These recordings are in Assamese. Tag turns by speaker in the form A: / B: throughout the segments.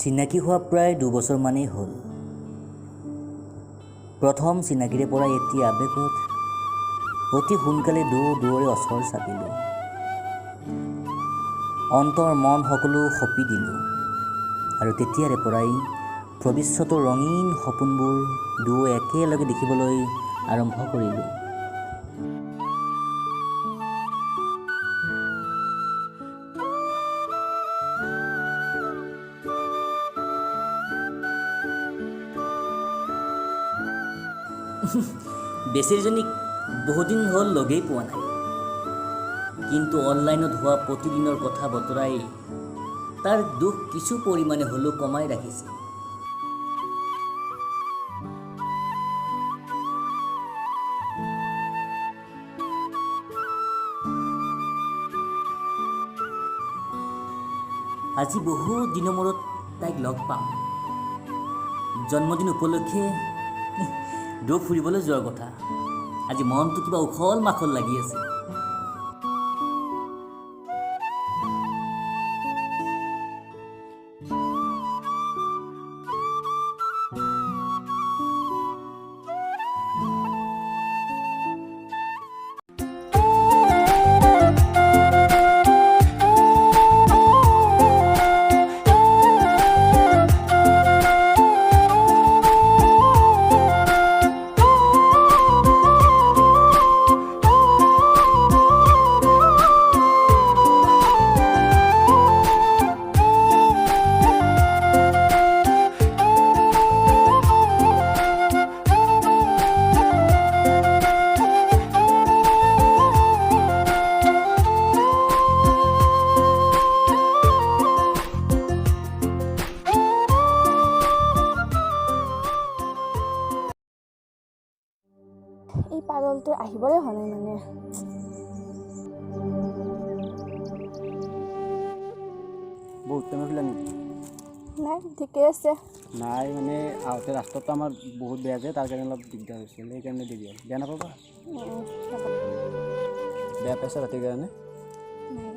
A: চিনাকি হোৱা প্ৰায় 2 বছৰমানেই হ'ল। প্ৰথম চিনাকিৰে পৰা এটি আৱেগত অতি সোনকালে দুয়ো দুয়োৰে ওচৰ চাপিলোঁ। অন্তৰ মন সকলো সঁপি দিলোঁ আৰু তেতিয়াৰে পৰাই ভৱিষ্যতৰ ৰঙীন সপোনবোৰ দুয়ো একেলগে দেখিবলৈ আৰম্ভ কৰিলোঁ। বেচেৰীজনীক বহুদিন হ'ল লগেই পোৱা নাই, কিন্তু অনলাইনত হোৱা প্ৰতিদিনৰ কথা বতৰাই তাৰ দুখ কিছু পৰিমাণে হ'লেও কমাই ৰাখিছে। আজি বহুত দিনৰ মূৰত তাইক লগ পাম। জন্মদিন উপলক্ষে দুয়ো ফুৰিবলৈ যোৱাৰ কথা। আজি মনটো কিবা উখল মাখল লাগি আছে।
B: এই পাগলটোৰ আহিবৰে হোৱা নাই মানে।
C: বহুত টাইম ৰখিলা নেকি?
B: নাই, ঠিকে আছে।
C: নাই, মানে আহোঁতে ৰাস্তাটো আমাৰ বহুত বেয়া যে, তাৰ কাৰণে অলপ দিগদাৰ হৈছিল। সেইকাৰণে দেৰি হ'ল। বেয়া নাপাবা।
B: হ'ব।
C: বেয়া পাইছা ৰাতিৰ কাৰণে?
B: নাই,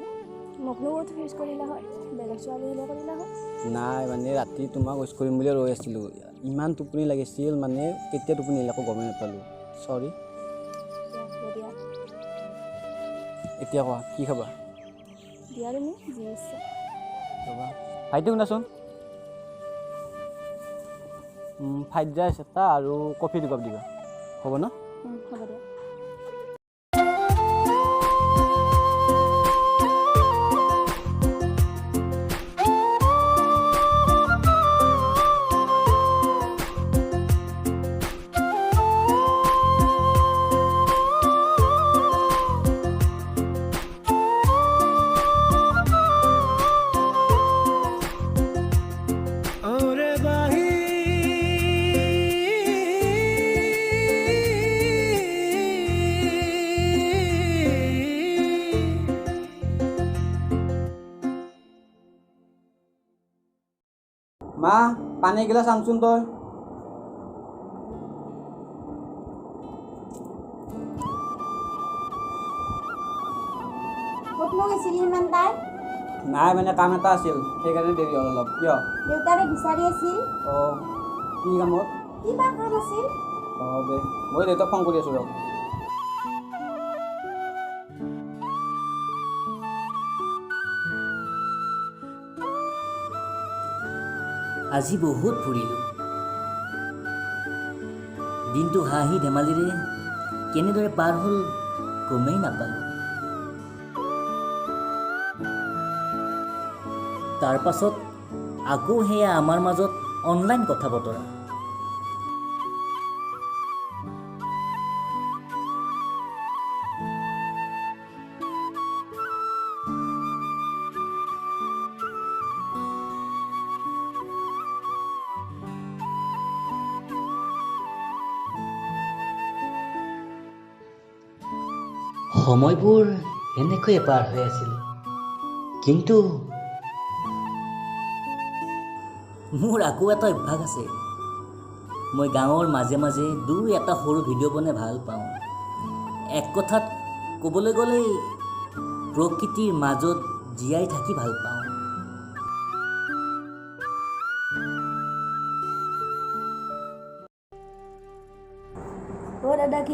B: মোকনো ক'ত ফেচ কৰিলা হয়? বেলেগ ছোৱালী হ'লে কৰিলা হয়।
C: নাই, মানে ৰাতি তোমাক উইচ কৰিম বুলি ৰৈ আছিলোঁ। ইমান টোপনি লাগিছিল, মানে কেতিয়া টোপনি আহিলে একো গমেই নাপালোঁ। চৰি।
B: দিয়া, হ'ব দিয়া।
C: এতিয়া কোৱা, কি খাবা?
B: দিয়া তুমি যি ইচ্ছা।
C: ৰ'বা। ভাইটি, শুনাচোন, ফ্ৰাইড ৰাইচ এটা আৰু কফি 2 কাপ দিবা, হ'ব ন?
B: হ'ব দিয়া।
D: ওরে বাহি।
C: মা, পানী এগিলাচ আনচোন তই।
E: ক'তনো গৈছিলি ইমান টাইম?
C: নাই, মানে কাম এটা আছিল, সেইকাৰণে দেৰি হ'ল অলপ। কিয়?
E: দেউতাৰে বিচাৰি আছিল।
C: অঁ, কি কামত?
E: কিবা কাম আছিল।
C: অঁ, দে, মই দেউতাক ফোন কৰি আছোঁ ৰ।
A: আজি বহুত ফুৰিলোঁ। দিনটো হাঁহি ধেমালিৰে কেনেদৰে পাৰ হ'ল গমেই নাপালোঁ। তাৰ পাছত আকৌ সেয়া আমাৰ মাজত অনলাইন কথা বতৰা। সময়বোৰ এনেকৈয়ে পাৰ হৈ আছিল, কিন্তু মোৰ আকৌ এটা অভ্যাস আছে। মই গাঁৱৰ মাজে মাজে দুই এটা সৰু ভিডিঅ' বনাই ভাল পাওঁ। এক কথাত ক'বলৈ গ'লে প্ৰকৃতিৰ মাজত জীয়াই থাকি ভাল পাওঁ।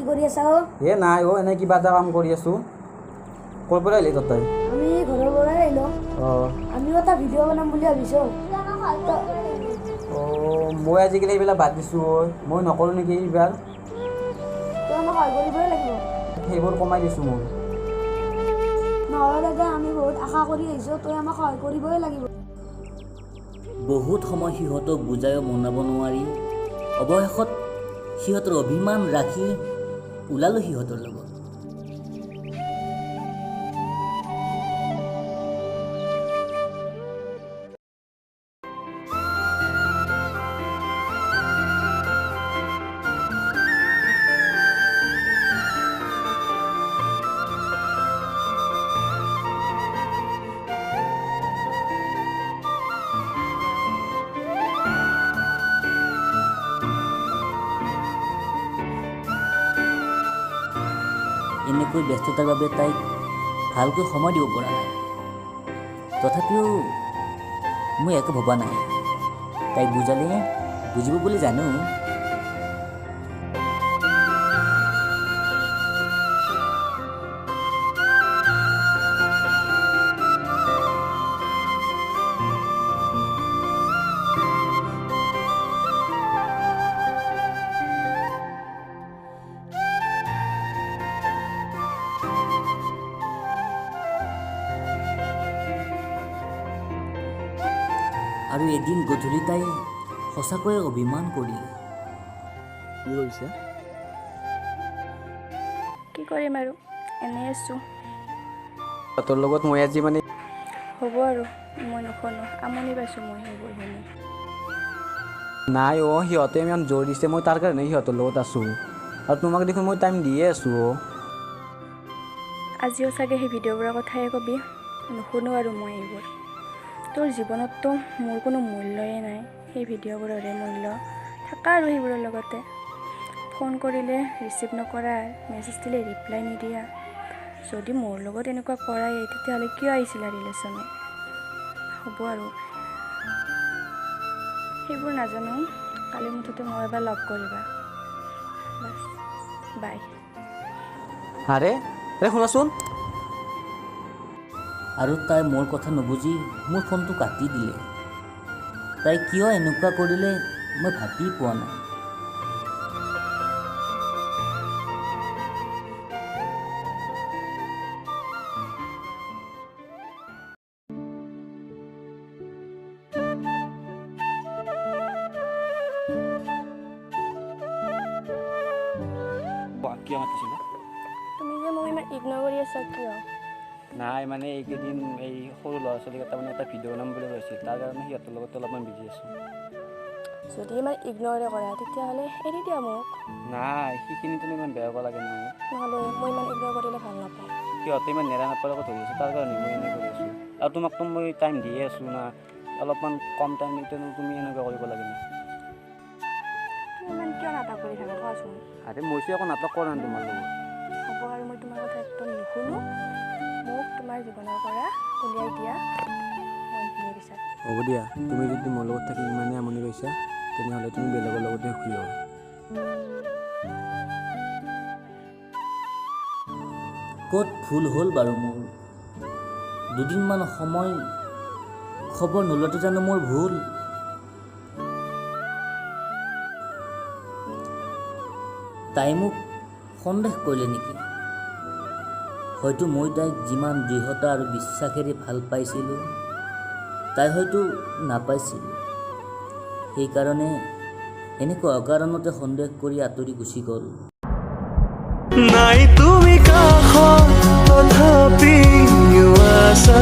B: কি কৰি আছা অ'?
C: এ নাই অ', এনেই কিবা এটা কাম কৰি আছোঁ। ক'ৰ পৰা আহিলি তই?
B: আমি ঘৰৰ পৰাই আহিলোঁ।
C: অঁ।
B: আমিও এটা ভিডিঅ' বনাম বুলি ভাবিছোঁ।
C: অঁ, মই আজিকালি এইবিলাক বাদ দিছোঁ অ'। মই নকৰোঁ নেকি এইবাৰ।
B: তই আমাক সহায় কৰিবই লাগিব।
C: সেইবোৰ কমাই দিছোঁ মই।
B: নহয় দাদা, আমি বহুত আশা কৰি আহিছোঁ, তই আমাক সহায় কৰিবই লাগিব।
A: বহুত সময় সিহঁতক বুজায়ো মনাব নোৱাৰি অৱশেষত সিহঁতৰ অভিমান ৰাখি ওলালোঁ সিহঁতৰ লগত। এনেকৈ ব্যস্ততাৰ বাবে তাইক ভালকৈ সময় দিব পৰা নাই। তথাপিও মই একো ভবা নাই, তাইক বুজালে বুজিব বুলি জানো। আৰু এদিন গধূলি তাই সঁচাকৈয়ে অভিমান কৰিলে।
C: কি কৰিছে?
B: কি কৰিম আৰু, এনেই আছোঁ।
C: তোৰ লগত মই আজি মানে
B: হ'ব আৰু, মই নুশুনো, আমনি পাইছোঁ মই সেইবোৰ শুনি।
C: নাই অ', সিহঁতে ইমান জোৰ দিছে, মই তাৰ কাৰণে সিহঁতৰ লগত আছোঁ। আৰু তোমাক দেখোন মই টাইম দিয়ে আছোঁ অ'।
B: আজিও চাগে সেই ভিডিঅ'বোৰৰ কথাই কবি। নুশুনো আৰু মই এইবোৰ। তোৰ জীৱনততো মোৰ কোনো মূল্যয়ে নাই, সেই ভিডিঅ'বোৰৰে মূল্য থাকা আৰু সেইবোৰৰ লগতে। ফোন কৰিলে ৰিচিভ নকৰা, মেছেজ দিলে ৰিপ্লাই নিদিয়া। যদি মোৰ লগত এনেকুৱা কৰাই, তেতিয়াহ'লে কিয় আহিছিলা ৰিলেশ্যনত? হ'ব আৰু, সেইবোৰ নাজানো। কালি মুঠতে মোক এবাৰ লগ কৰিবা, বাছ, বাই।
C: আৰে আৰে, শুনাচোন।
A: আৰু তাই মোৰ কথা নুবুজি মোৰ ফোনটো কাটি দিলে। তাই কিয় এনেকুৱা কৰিলে মই ভাবি পোৱা নাই।
C: কিয় মাতিছিলা?
B: তুমি যে মোক ইমান ইগন'ৰ কৰি আছা, কিয়?
C: নাই, মানে এইকেইদিন এই সৰু ল'ৰা ছোৱালীকেইটা মানে এটা ভিডিঅ' বনাম বুলি কৈছিল, তাৰ কাৰণে সিহঁতৰ লগতে অলপমান বিজি আছোঁ।
B: যদি ইমান ইগন'ৰে কৰা, তেতিয়াহ'লে এৰি দিয়া মোক।
C: নাই, সেইখিনিতো ইমান বেয়া হ'ব লাগে নহয়।
B: নহ'লে মই ইমান ইগন'ৰ কৰিলে ভাল নাপাওঁ।
C: সিহঁতে ইমান নেৰা নেপেৰাকৈ ধৰি আছে, তাৰ কাৰণে মই এনে কৰি আছোঁ। আৰু তোমাকতো মই টাইম দিয়ে আছোঁ না, অলপমান কম টাইম দিওঁতেনো তুমি এনেকুৱা কৰিব লাগে নে?
B: তুমি ইমান কিয় নাটক কৰি থাকা, কোৱাচোন?
C: আৰে, মইতো একো নাটক কৰা নাই তোমাৰ লগত।
B: হ'ব আৰু, মই তোমাৰ কথা একদম নুশুনো। মোক তোমাৰ জীৱনৰ পৰা উলিয়াই দিয়া, মই এইখিনিয়ে বিচাৰোঁ।
C: হ'ব দিয়া, তুমি যদি মোৰ লগত থাকি ইমানেই আমনি পাইছা, তেনেহ'লে তুমি বেলেগৰ লগতে সুখী হোৱা।
A: ক'ত ভুল হ'ল বাৰু মোৰ? দুদিনমান সময় খবৰ নোলোৱাটো জানো মোৰ ভুল? তাই মোক সন্দেহ কৰিলে নেকি? হয়তো মই তাইক যিমান দৃঢ়তা আৰু বিশ্বাসেৰে ভাল পাইছিলোঁ, তাই হয়তো নাপাইছিল। সেইকাৰণে এনেকুৱা অকাৰণতে সন্দেহ কৰি আঁতৰি গুচি গ'ল।
D: নাই তুমি কাষত, তথাপিও আছা।